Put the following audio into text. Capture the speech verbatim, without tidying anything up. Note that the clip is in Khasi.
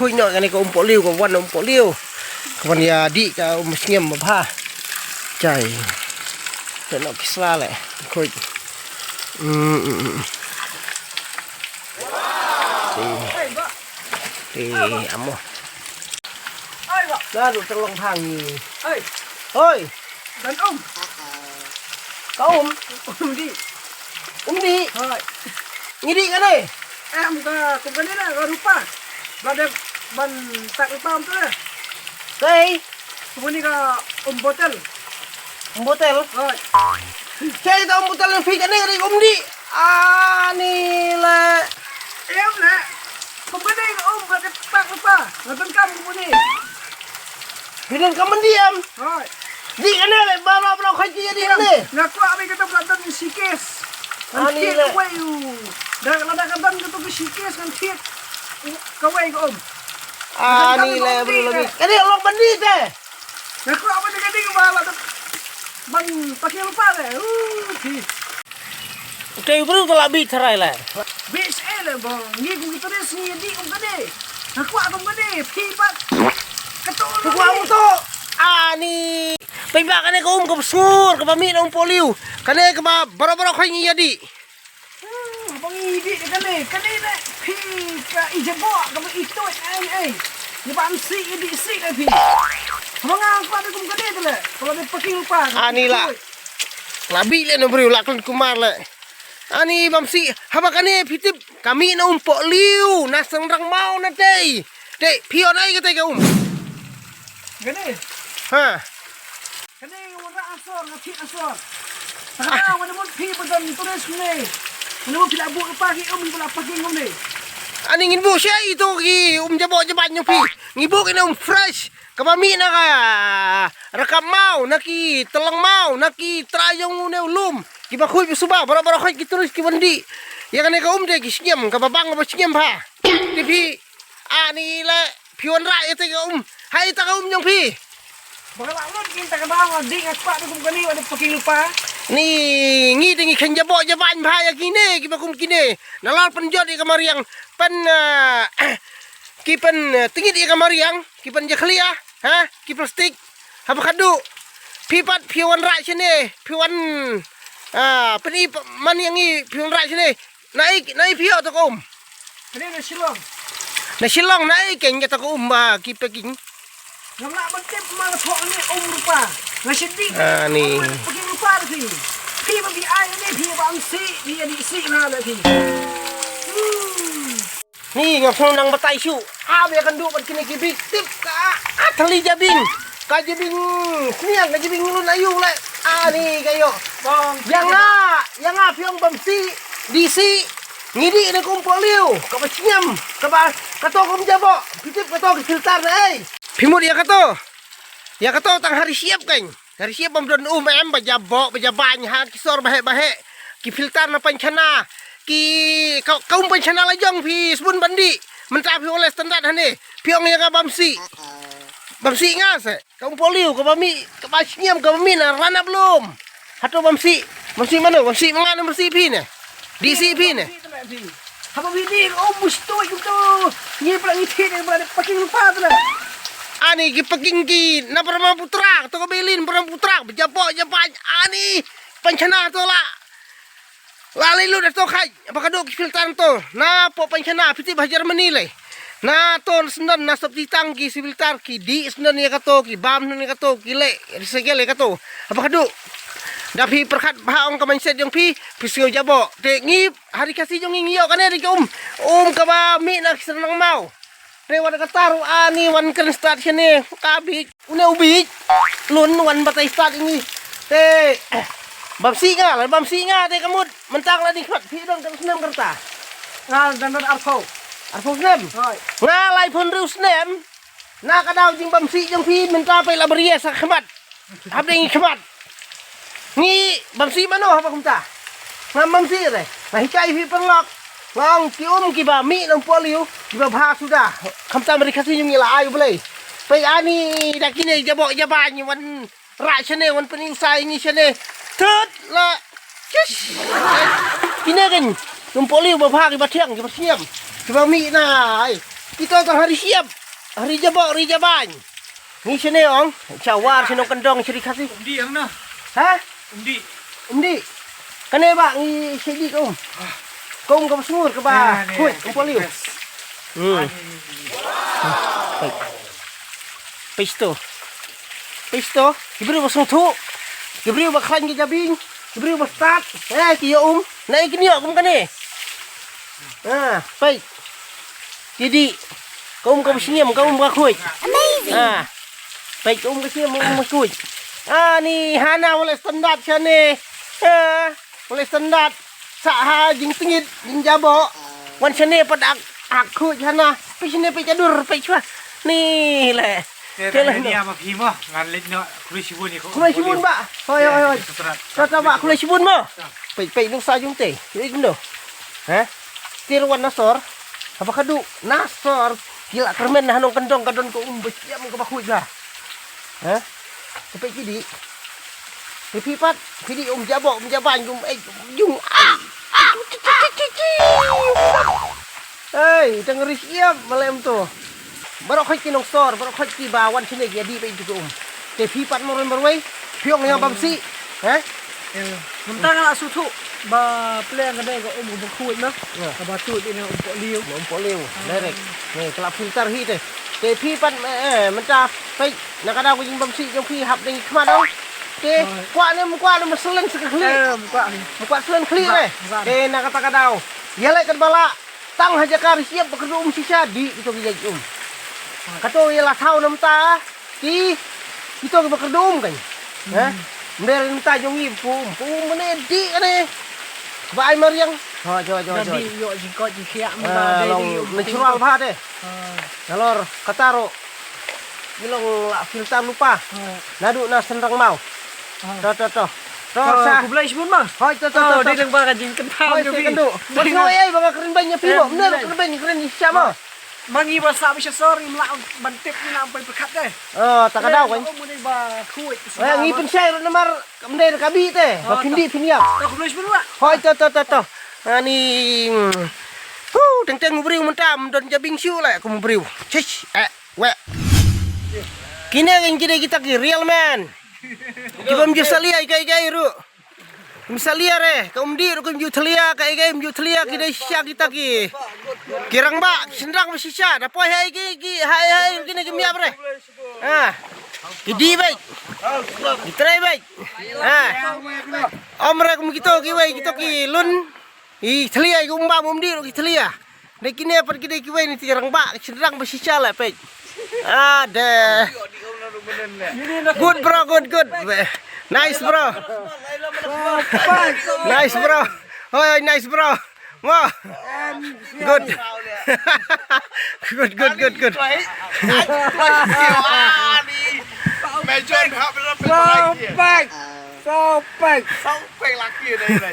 Khuid noh kane ka um pohliew, ka wan um pohliew. Ka wan ïa dih ka um sngem ba bha. Jai. Te noh ki sla leh. Khuid. Mm, mm, mm. Te. Te amo. Na du terlong hang ni. Hoi. Dan um. Ka um. Um di. Um di. Hoi. Ngi di kane. Em ka kum kane na ka rupa. Ba de ban tak rupa um tu. Kai. Kum ni ka um botel. Um botel. Hoi. Kai ta um botel ni phi kane ka di um di. Ani le. Em le. Kum kane ka um ba de tak rupa. Ngan kam kum ni. Phi donkam ban dih em? Hoi. Dih kane le, ba, ba, ba, khuid ki dih kane. Nga kwah ba kata ba don shikes. Ani le. Kawei u. Da, da, da, da, don kata ba shikes ngan thied. Kawei ka um. Ani le, bro, lagi. Kane long ban dih te. Nga kwah ba kata ba la ban pakai lupa le. Uh, dih. Te u briew te la bit tharai le. Bit eh le bong. Ngi kum kita ni sngi di kum kane. Nga kwah kum kane. Phi pat. Kato. Phi kwah kum to. Ani. Phi ba kane ka um ka sngur ka ba mih na um pohliew. Kane ka ba baro baro khuid ngi ïa di. Hmm, bang ngi di kane. Kane le. Phi ka i jabok ka ba i tuid ai ai. Ni ba am si i di si le phi. Bang nga kwah kum kane te le. Kalau de paking pa. Ani la. La bit le no briew la khlem kumar le. Ani bam si haba kane phi tip ka mih na um pohliew na seng rang mau na tei. Tei phi on ai ka tei ka um. Kane. Ha. Kane wara asor ka thik asor. Kane wara mut phi ba don turis ne. Wara mut phi la bu pa ki um ba la paking um ne. Ani ngin bu shi ai to ki um jabok jaban nyong phi. Ngi bu ki na um fresh. Kaba mih na ka rakam mau, na ki tlang mau, na ki trai jong une u lum. Kiba khuid suba, baro baro khuid ki turis ki wan di. Ïa kane ka um de ki sngem, kaba bang kaba sngem bha. Te phi ani le phi wan rah ïa te ka um. Hai ta ka um jong phi. Ba ka la lut ki ta ka daw nga di nga kwah de kum kane wa de paking lupa. Ni ngi de ngi khein jabok jaban bha ïa kine kiba kum kine. Na lor pynjot ïa ka mariang. Pyn ah, ki pyn ah, tyngit ïa ka mariang. Ki pynjakhlia ha ki plastik. Haba khadduh phi pat phi wan rah shane phi wan ah, pyni man ïa ngi phi wan rah shane. Na i na i phi ïoh to ka um. Kane na Shillong. Na Shillong na i keng ïa to ka um ba ki packing. Ngam lah ban tip ma la thoh ne um rupa. Nga shadi. Ah, ni. Packing rupa phi. Phi ba phi ai ne phi ba am si phi adi si na la phi. Hmm. Ni ngam sngew nang batai shuh. Ab ïa kynduh bad kine ki bik tip ka ah, thali jabieng. Ka jabieng sniang ka jabieng lun ayu le. Ah, ni ka ïoh. Ïa nga ïa nga phi ong bam si di si. Ngi di na kum pohliew kaba sngem kaba kato kum jabok. Phi tip kato ki filter na ei. Phi mut ïa kato. Ïa kato tang hari siap kan. Ka rishie bam don um em ba jabok ba jabain ha ki sor ba heh ba heh. Ki filter na pan chana. Ki ka um pan chana la jong phi sbun ban dih. Mynta phi ole standard hane. Phi ong ïa ka bam si. Bam si nga se. Ka um pohliew ka bam mi ka ba sngem ka bam mi na rana blum. Hato bam si. Bam si mano bam si manga na bam si phi ne. Di si phi ne. Haba bini oh mustoi gitu. Ngi pala ngi thit pala paking pa tu lah. Ani ki paking ki na Brahmaputra to ka belin Brahmaputra jabok jaban ani panchana to la. La le lu to khai ba ka dok filter to na po panchana piti ba Germany le. Na to sendon na sop titang ki filter ki di sendon ya kato ki bam sendon ya kato ki le recycle ya kato. Ba ka dok da phi perkhat ba ong ka mindset jong phi phi sio jabok te ngi Hari Khasi jong ngi ngi ïoh kane ri ka um. Um kaba mih na ki sernang mau. Re wan ka taru ani wan kren start shane ka bik. Une u bik. Lun wan batai start ngi. Te bam si nga la bam si nga te kamut mentang la ding khot phi don ka snem kerta. Nga dan dan arpau. Arpau snem. Hoi. Nga lai pun riu snem. Na ka daw jing bam si jong phi mynta pei la bria sa khmat. Hap dei ngi khmat. Ngi bam si mano haba kumta. Ngam bam si re. Nga hikai phi perlok. Ngong ki um ki ba mi nang poliu ki ba bha suda. Khamtam ri Khasi jong ngi la ai u Blei. Pei ani da kine jabok jaba ngi wan ra shane wan peni usai ngi shane. Tut la. Shish. Kine kan nang poliu ba bha ki ba thiang ki ba siam. Ki ba mi na ai. Kita tang hari siap. Hari jabok, hari jaban. Ngi sini ong. Chawar sini kendong sini kasi. Umdi ang na. Ha? Umdi. Umdi. Kane ba ngi sini ong. Kong ka basmur ka ba. Kuit, umpol liu. Hmm. Peit. Peit to. Peit to. Ki briew ba sngewthuh. Ki briew ba khlaiñ ki jabieng. Ki briew ba stad. Eh, ki ïa um. Na i kine ïa um kane. Ah, peit. Ki dih. Ka um ka ba sngiem, ka um ka khuid. Amazing. Ah. Peit ka um ka sngiem, um ka khuid. Ah, ni hana wala standard shane. Ah. Pule standard. Sa ha jingtngit, jingjabo. Wan shane pat ak, ak khuid hana. Pe shane pe jadur, pe chwa. Ni le. Te te le ni ama phi mo. Ngan leit no. Kule shibun ni ko. Kule shibun ba. Hoi, hoi, hoi. Tata ba kule shibun mo. Pe pe nung sa jung te. Ni kumno. Ha? Tir wan nasor. Apa kadu nasor. Kila kermen na hanong kendong kadon ko um besiam ko bakhuid la. Ha? Tapi kidi. Tapi pat kidi um jabo um jaban um eh jung. Hei, tang ris iam malem tu. Barok khoi ki nongsor, barok khoi ki ba wan sini ki adi ba itu um. Te phi pat moron barwei, phi ong ïa bam si. Ha? Mynta nga la suthu ba pleng ka dei ka um ka bakhuid na. Ka ba tu dei na um pok liu. Um pok liu, direct. Ni ka la filter hi te. Te phi pat eh mynta peit na ka daw ka jingbam si jong phi hap dei khmat dong. Te kwah ne kwah ne selen sa ka khlieh. Kwah selen khlieh re. Te na kata ka daw ïa leh kan ba la tang ha jaka ri siap ba kyrduh um shisha dih kito ki jait um. Kato ïa la thaw na mynta. Ki kito ki ba kyrduh um kan. Ha? Mder mynta jong ngi pu um pu um ne dih kane. Ba ai mariang. Ha jo jo jo. Dih ïoh jingkot jingkhiah mynta dei dih um natural bha te. Nalor kata ro. Ilong la filter lupa. Nadu na senrang mau. To to to. To sa. Khublei shibun ma. Hoi to to to. Dei dang ba ka jingkyntham jong ngi. Mas no ei ba ka kren bang nya phi mo. Mner kren bang kren ni sha mo. Ma ngi ba sa ba sha sor ngi la ban tip ngi la ban pyrkhat dei. Oh, ta ka daw kan. Mo dei ba khuid. Ngi pynshai rut namar kam dei ka bi te. Ba phin dih phin ïap. To khublei shibun ma. Hoi to to to to. Ani. Hu teng teng u briew mynta don jabieng shu le kum u briew. Chish. Eh. Weh. Kine ngin kine kita ki real man. Ki bym ju salia ikai ikai ruh. Kim salia re, ka um dih ruh kim ju thalia, ka ikai im ju thalia ki dei shisha kita ki. Ki rangbah, ki shynrang ba shisha, da poi hai ki ki hai hai kine kim ïap re. Ah. Ki dih beit. Ki trei beit. Ah. Om re kum kito kiwei kito ki lun. I thlia i kumba mum di ro ki thlia. Dei kine pat ki dei kiwei ni ti rangbah ki shynrang ba shisha la peit. Ah de. Good bro, good good. Nice bro. Nice bro. Hoi hoi nice bro. Mo. Good. Good good good good. Sopak. Sopak. Sopak laki dei dei.